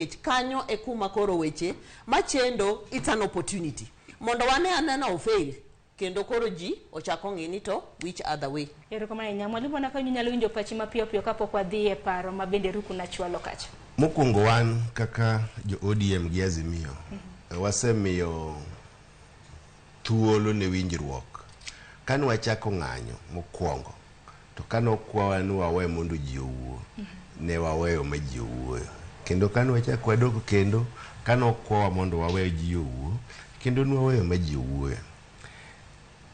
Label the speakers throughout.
Speaker 1: Nikech kanyo e kuma koro weche machendo, it's an opportunity mondo wane anena ofail kendo koro ji ochako ng'i ni to which other way.
Speaker 2: Erokamano ahinya. Mwalimu, na kanyo inyalo winjo pachi mapiyo piyo kapok wadhi e paro ma bende Ruku nachwalo kacha.
Speaker 3: Mokwongo, wan kaka jo ODM gi Azimio wasemiyo thuolo ne winjruok. Kane wachako ng'anyo mokwongo, to kane okwawa ni wawe mondo ji owuo, ne waweyo ma ji owuoyo. Kendo kane wachako wadok kendo, kane okwawa mondo wawe ji owuo, kendo ne waweyo ma ji owuoyo.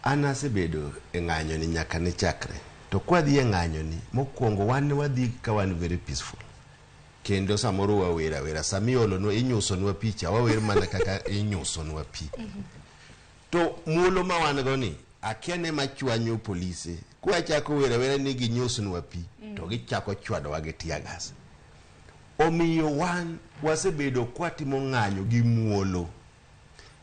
Speaker 3: An asebedo e ng'anyo ni nyaka ne chakre. To kwadhi e ng'anyo ni, mokwongo wan ne wadhi ka wan very peaceful. Kendo samoro wawer awera, sama iolonwa, inyusonwa pi cha, wawer mana kaka inyusonwa pi. To muolo ma wan go ni, akia ne machwanyo polise. Kwachako wer awera ni ginyusnwa pi, to gichako chwadowa gi tear gas. Omiyo wan wasebedo kwatimo ng'anyo gi muolo.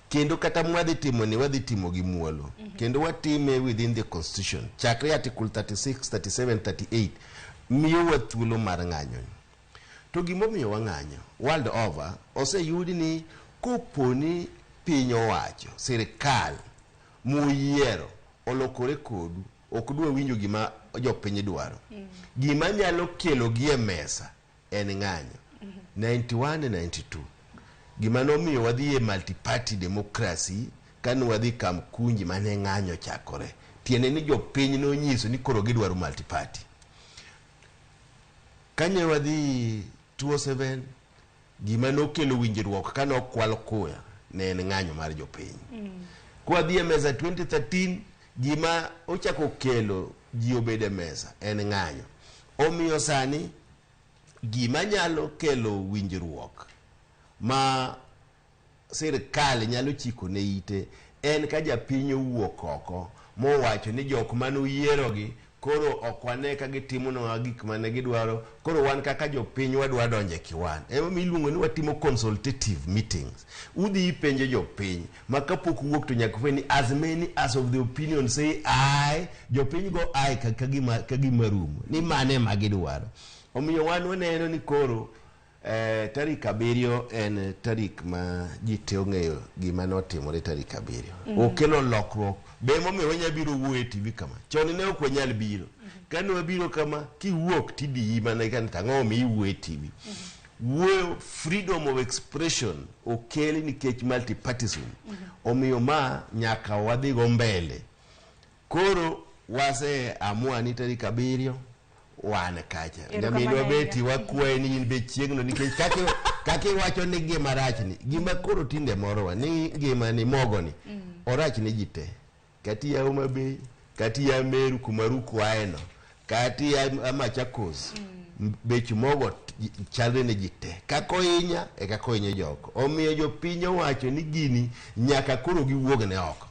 Speaker 3: Kendo kata mwadhi timo ni, wadhi timo gi muolo. Kendo watime within the constitution. Chakre article 36, 37, 38 miyowa thuolo mar ng'anyo ni. To gimomiyo wang'anyo, world over, oseyudi ni koponi piny owacho, sirikal muyiero olokore kodu, ok dwa winjo gima jopiny dwaro. Gima nyalo kelo gi e mesa en ng'anyo. 91 92 gima nomiyo wadhi e multi-party democracy, kane wadhi Kamkunji mane ng'anyo chakore, tiende ni jopiny nonyiso ni koro gidwaro multi-party. Kane wadhi 2007, gima nokelo winjruok kane okwal kuya ne en ng'anyo mar jopiny. Kwadhi e mesa 2013, gima ochako kelo ji obedo e mesa en ng'anyo. Omiyo sani gima nyalo kelo winjruok ma sirikal nyalo chiko ne ite en ka japiny owuok oko mowacho ni jok manuyierogi koro ok wane ka gitimonwa gik mane gidwaro, koro wan kaka jopiny wadwa donjo e kiwan. Emomiyo iluongo ni watimo consultative meetings. Udhi ipenjo jopiny ma kapok uwuok to nyaka ufweny ni as many as of the opinion say aye, jopiny go aye ka gima rumo ni mane ema gidwaro. Omiyo wan waneno ni koro tarik 7 en tarik ma ji te ong'eyo gima notimore tarik 7. Okelo lokruok. Be emomiyo wanya biro wuoyo e TV kama. Chon ne ok wanyal biro. Kane wabiro kama, kiwuok tidiyi mana ka to ang'o momiyo iwuoyo e TV. Wuoyo, freedom of expression okel nikech multipartism. Omiyo ma nyaka wadhi go mbele. Koro wase amua ni tarik 7 wan kacha.
Speaker 2: Erokamano
Speaker 3: Nyaminwa
Speaker 2: ahinya.
Speaker 3: Beti, wakwayi ni in be chieng'no, nikech kaka iwacho ni gima rach ni, gima koro tinde morowa ni ngima ni mogo ni orach ne ji te. Kata iya Homa Bay, kata iya Meru kuma Ruku ae no, kata iya Machakos, bech mogo chalre ne ji te. Kaka ohinya e kaka ohinyo joko. Omiyo jopiny owacho ni gini nyaka koro giwuog ne oko.